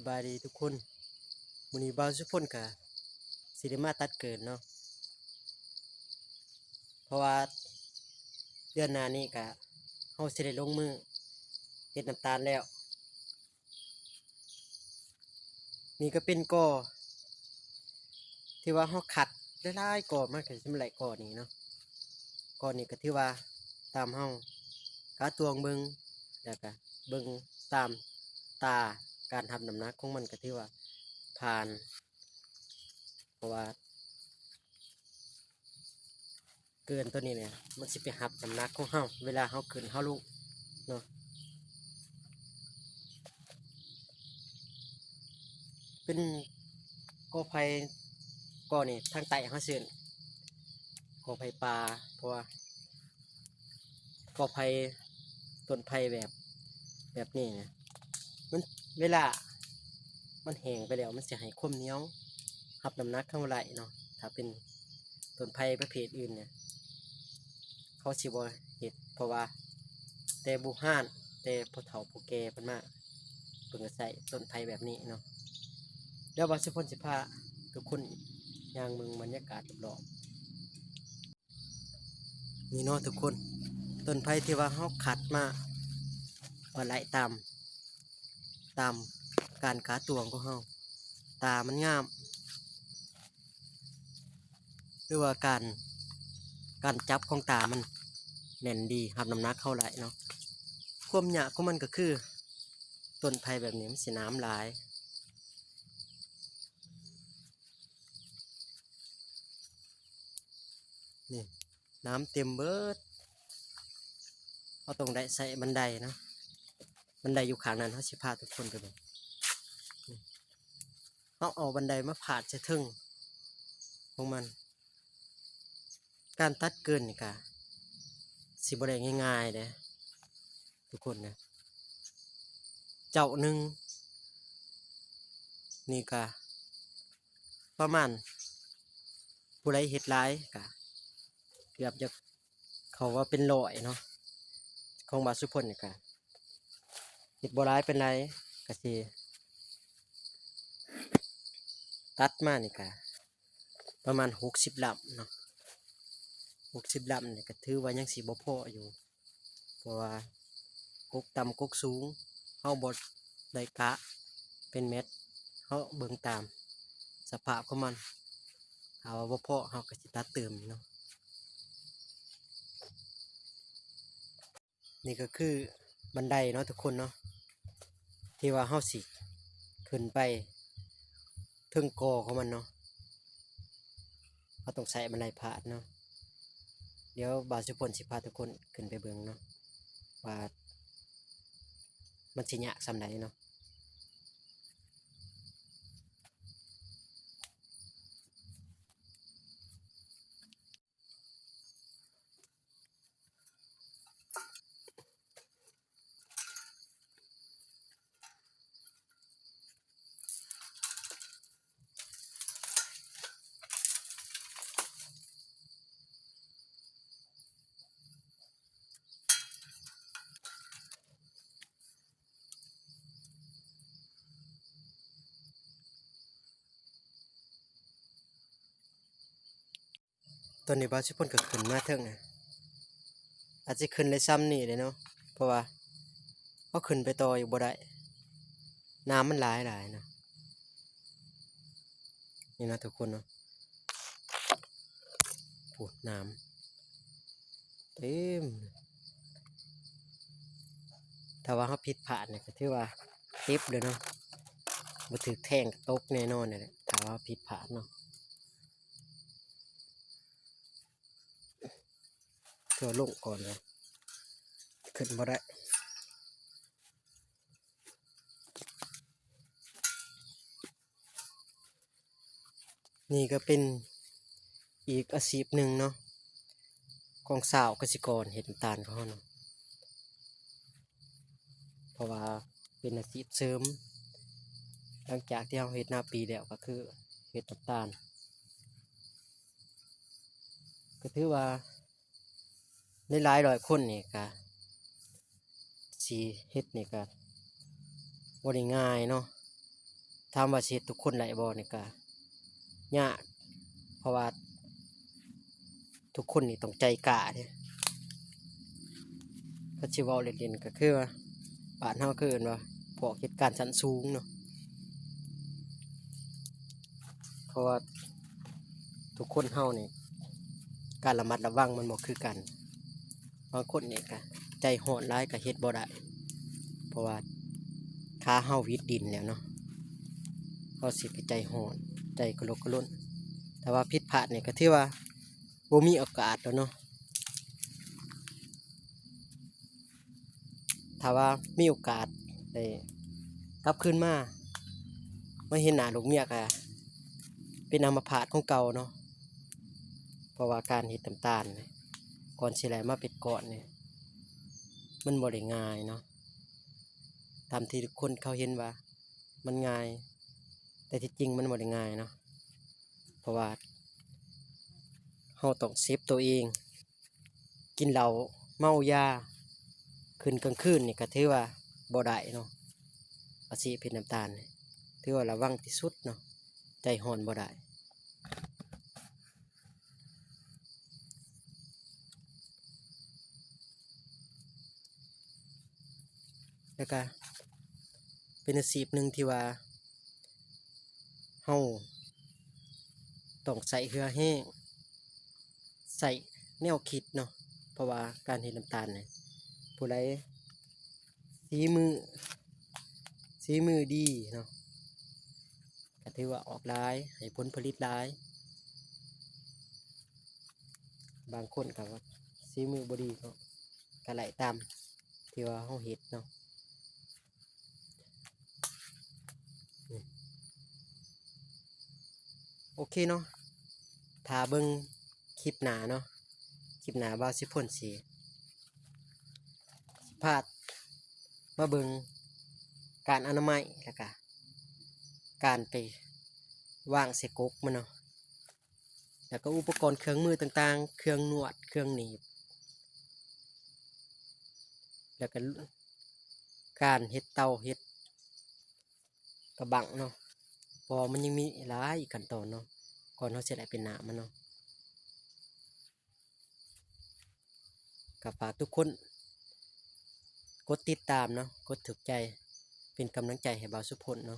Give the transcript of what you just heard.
ບາຍດີທຸກຄົນ, ມື້ນີ້ບ່າວສຸພົນກະຊິໄດ້ມາຕັດເກີນເນາະ ເພາະວ່າເດືອນໜ້ານີ້ກະເຮົາຊິໄດ້ລົງມືເຮັດນ້ຳຕານແລ້ວ. ນີ້ກໍເປັນກໍທີ່ວ່າເຮົາຄັດຫຼາຍໆກໍ ມັນກໍຊິມາໄດ້ກໍນີ້ເນາະ. ກໍນີ້ກໍຖືວ່າຕາມເຮົາກະຕວງເບິ່ງ ແລ້ວກະເບິ່ງຕາມຕາ ການຮັບນ້ຳໜັກຂອງມັນກໍຖືວ່າຜ່ານ ເພາະວ່າ ເກີນໂຕນີ້ແຫຼະ ມັນຊິໄປຮັບນ້ຳໜັກຂອງເຮົາ ເວລາເຮົາຂຶ້ນເຮົາລົງເນາະ. ເປັນກໍໄຜ່ ກໍນີ້ທາງໃຕ້ເຮົາເອີ້ນກໍໄຜ່ປ່າ ເພາະວ່າ ກໍໄຜ່ ຕົ້ນໄຜ່ແບບ ແບບນີ້ນະ ມັນ ເວລາມັນແຫ້ງໄປແລ້ວ ມັນຊິໃຫ້ຄວາມໜຽວ ຮັບນ້ຳໜັກເຮົາໄດ້ເນາະ. ຖ້າເປັນຕົ້ນໄຜ່ປະເພດອື່ນນີ້ ເຂົາຊິບໍ່ເຮັດ ເພາະວ່າແຕ່ບູຮານ ແຕ່ຜູ້ເຖົ້າຜູ້ແກ່ເພິ່ນມາ ເພິ່ນກໍໃຊ້ຕົ້ນໄຜ່ແບບນີ້ເນາະ. ດຽວບ່າວສຸພົນຊິພາທຸກຄົນຍ່າງເບິ່ງບັນຍາກາດລອບໆ. ນີ້ເນາະທຸກຄົນ ຕົ້ນໄຜ່ທີ່ວ່າເຮົາຄັດມາ ວ່າໄລ່ຕາມ ຕາມການກະຕວງຂອງເຮົາ ຕາມັນງາມ ຫຼືວ່າການ ການຈັບຂອງຕາມັນແໜ້ນດີ ຮັບນ້ຳໜັກເຮົາໄດ້ເນາະ. ຄວາມຍາກຂອງມັນກໍຄື ຕົ້ນໄຜ່ແບບນີ້ມັນຊິໜາມຫຼາຍ ນີ້ ໜາມເຕັມເບີດ ເຮົາຕ້ອງໄດ້ໃຊ້ບັນໄດເນາະ. ບັນໄດຢູ່ຂ້າງນັ້ນ ເຮົາຊິພາທຸກຄົນໄປເບິ່ງ. ເຮົາເອົາບັນໄດມາພາດໃສ່ເທິງຂອງມັນ. ການຕັດເກີນນີ້ກະຊິບໍ່ໄດ້ງ່າຍໆເດ້ ທຸກຄົນນະ. ເຈົ້າໜຶ່ງນີ້ກະປະມານ ຜູ້ໃດເຮັດຫຼາຍກະເກືອບຈະເຂົ້າວ່າເປັນຮ້ອຍເນາະ. ຂອງບ່າວສຸພົນນີ້ກະເຮັດບໍ່ຫຼາຍປານໃດ ກະຊິຕັດມານີ້ກະປະມານຫົກສິບລຳເນາະ. ຫົກສິບລຳນີ້ກະຖືວ່າຍັງຊິບໍ່ພໍຢູ່. ເພາະວ່າກົກຕ່ຳກົກສູງ ເຮົາບໍ່ໄດ້ກະເປັນແມັດ ເຮົາເບິ່ງຕາມສະພາບຂອງມັນ ຖ້າວ່າບໍ່ພໍ ເຮົາກໍຊິຕັດຕື່ມເນາະ. ນີ້ກໍຄືບັນໄດເນາະທຸກຄົນເນາະ ທີ່ວ່າເຮົາຊິຂຶ້ນໄປເທິງກໍຂອງມັນເນາະ. ເຮົາຕ້ອງໃຊ້ບັນໄດພາດເນາະ. ດຽວບ່າວສຸພົນຊິພາທຸກຄົນຂຶ້ນໄປເບິ່ງເນາະ ວ່າມັນຊິຍາກສ່ຳໃດເນາະ. ຕອນນີ້ບ່າວສຸພົນກໍຂຶ້ນມາເທິງ ອາດຊິຂຶ້ນໄດ້ຊ່ຳນີ້ເດ້ເນາະ ເພາະວ່າເຮົາຂຶ້ນໄປຕໍ່ອີກບໍ່ໄດ້ ນ້ຳມັນຫຼາຍຫຼາຍເນາະ. ນີ້ເນາະທຸກຄົນເນາະ ພຸ້ນ ນ້ຳເຕັມ. ຖ້າວ່າເຮົາຜິດພາດນີ້ກໍຖືວ່າເຈັບເລີຍເນາະ ບໍ່ຖືກແທງກໍຕົກແນ່ນອນນີ້ແຫຼະ ຖ້າວ່າເຮົາຜິດພາດເນາະ. ເພື່ອລົງກ່ອນເນາະ ຂຶ້ນບໍ່ໄດ້. ນີ້ກໍເປັນອີກອາຊີບໜຶ່ງເນາະ ຂອງຊາວກະສິກອນເຮັດນ້ຳຕານຂອງເຮົາເນາະ ເພາະວ່າເປັນອາຊີບເສີມ ຫຼັງຈາກທີ່ເຮົາເຮັດນາປີແລ້ວ ກໍຄືເຮັດນ້ຳຕານ. ກໍຖືວ່າ ຫຼາຍໆຮ້ອຍຄົນນີ້ກະຊິເຮັດນີ້ກະບໍ່ໄດ້ງ່າຍເນາະ ຖາມວ່າຊິເຮັດທຸກຄົນໄດ້ບໍ່ນີ້ກະຍາກ ເພາະວ່າທຸກຄົນນີ້ຕ້ອງໃຈກ້າເດ້. ຄັນຊິເວົ້າຫຼິ້ນໆ ກະຄືວ່າບ້ານເຮົາເອີ້ນວ່າພວກເຮັດການຊັ້ນສູງເນາະ ເພາະວ່າທຸກຄົນເຮົານີ້ ການລະມັດລະວັງມັນບໍ່ຄືກັນ. ບາງຄົນນີ້ກະໃຈຮ້ອນຫຼາຍກະເຮັດບໍ່ໄດ້ ເພາະວ່າຂາເຮົາຫວິດດິນແລ້ວເນາະ ເຮົາຊິໄປໃຈຮ້ອນ ໃຈກະຫຼົກກະຫຼົ່ນ. ຖ້າວ່າຜິດພາດນີ້ກະຖືວ່າບໍ່ມີໂອກາດແລ້ວເນາະ. ຖ້າວ່າມີໂອກາດໄດ້ກັບຄືນມາ ມາເຫັນໜ້າລູກເມຍກະເປັນອາມະພາດຄືເກົ່າເນາະ. ເພາະວ່າການເຮັດນ້ຳຕານນີ້ ກ່ອນຊິໄດ້ມາເປັນກ້ອນນີ້ ມັນບໍ່ໄດ້ງ່າຍເນາະ ຕາມທີ່ຄົນເຂົາເຫັນວ່າມັນງ່າຍ ແຕ່ທີ່ຈິງມັນບໍ່ໄດ້ງ່າຍເນາະ ເພາະວ່າເຮົາຕ້ອງເຊບໂຕເອງ. ກິນເຫຼົ້າເມົາຢາ ຄືນກາງຄືນນີ້ກະຖືວ່າບໍ່ໄດ້ເນາະ. ອາຊີບເຮັດນ້ຳຕານນີ້ ຖືວ່າລະວັງທີ່ສຸດເນາະ ໃຈຮ້ອນບໍ່ໄດ້. ແລ້ວກະເປັນອາຊີບໜຶ່ງທີ່ວ່າເຮົາຕ້ອງໃຊ້ເຫື່ອແຮງ ໃຊ້ແນວຄິດເນາະ ເພາະວ່າການເຮັດນ້ຳຕານນີ້ ຜູ້ໃດສີມື ສີມືດີເນາະ ກະຖືວ່າອອກຫຼາຍ ໃຫ້ຜົນຜະລິດຫຼາຍ. ບາງຄົນກະວ່າສີມືບໍ່ດີເນາະ ກະໄລ່ຕາມທີ່ວ່າເຮົາເຮັດເນາະ. ໂອເຄເນາະ ຖ້າເບິ່ງຄລິບໜ້າເນາະ ຄລິບໜ້າບ່າວສີພົນຊິ ຊິພາມາເບິ່ງການອະນາໄມ ແລ້ວກະການໄປວາງໃສ່ກົກມັນເນາະ ແລ້ວກະອຸປະກອນເຄື່ອງມືຕ່າງໆ ເຄື່ອງນວດ ເຄື່ອງໜີບ ແລ້ວກະການເຮັດເຕົາເຮັດ ກະບັງເນາະ ເພາະວ່າມັນຍັງມີຫຼາຍຂັ້ນຕອນເນາະ ກ່ອນເຮົາຊິໄດ້ເປັນໜ້າມັນເນາະ. ກະຝາກທຸກຄົນກົດຕິດຕາມເນາະ ກົດຖືກໃຈ ເປັນກຳລັງໃຈໃຫ້ບ່າວສຸພົນເນາະ.